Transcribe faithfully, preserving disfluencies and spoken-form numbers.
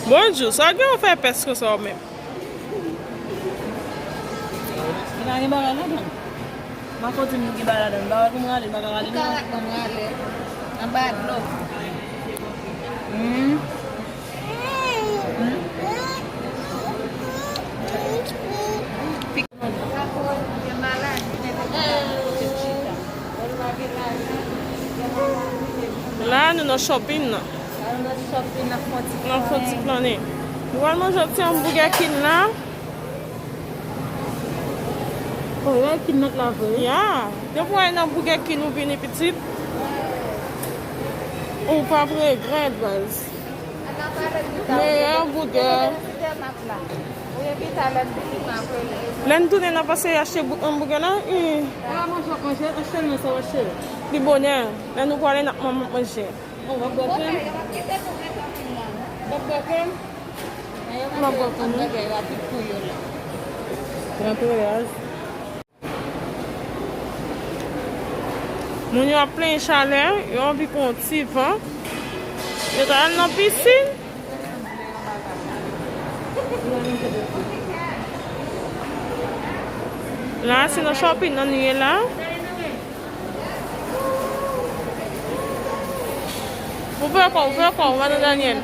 Bonjou, sa gen w fè pès konsa w menm? Li pa gen bagay ladan. Mako di m gen bagay ladan. Bagay pou m rale, bagay rale. Ou ka ban m rale. Anba dlo. Hmm. Hmm. La, nou nan shopping nan. Nan fon ti plannen. Nou al manje yon ti hamburger king la. Oh, yo kin nan la vre. Ya. Depi w al nan Burger King ou vini pitit, ou p ap regrèt, baz. Meyè hamburger. Lè n tounen, n ap pase achte bou- hamburger la. Wi. Wè manje, manje, achte nan sa w achte. Pi bonè, lè nou prale, n ap man- manje. Oh, w ap bwè krèm? W ap bwè krèm? W ap bwè krèm, wi. Nan touyaj. Moun yo ap plenyen chalè, yo anvi pran yon ti van. Yo ta al nan pisin. La, se nan shopping nan nou ye la. Ouvè kò w, ouvè kò w, madan Daniel.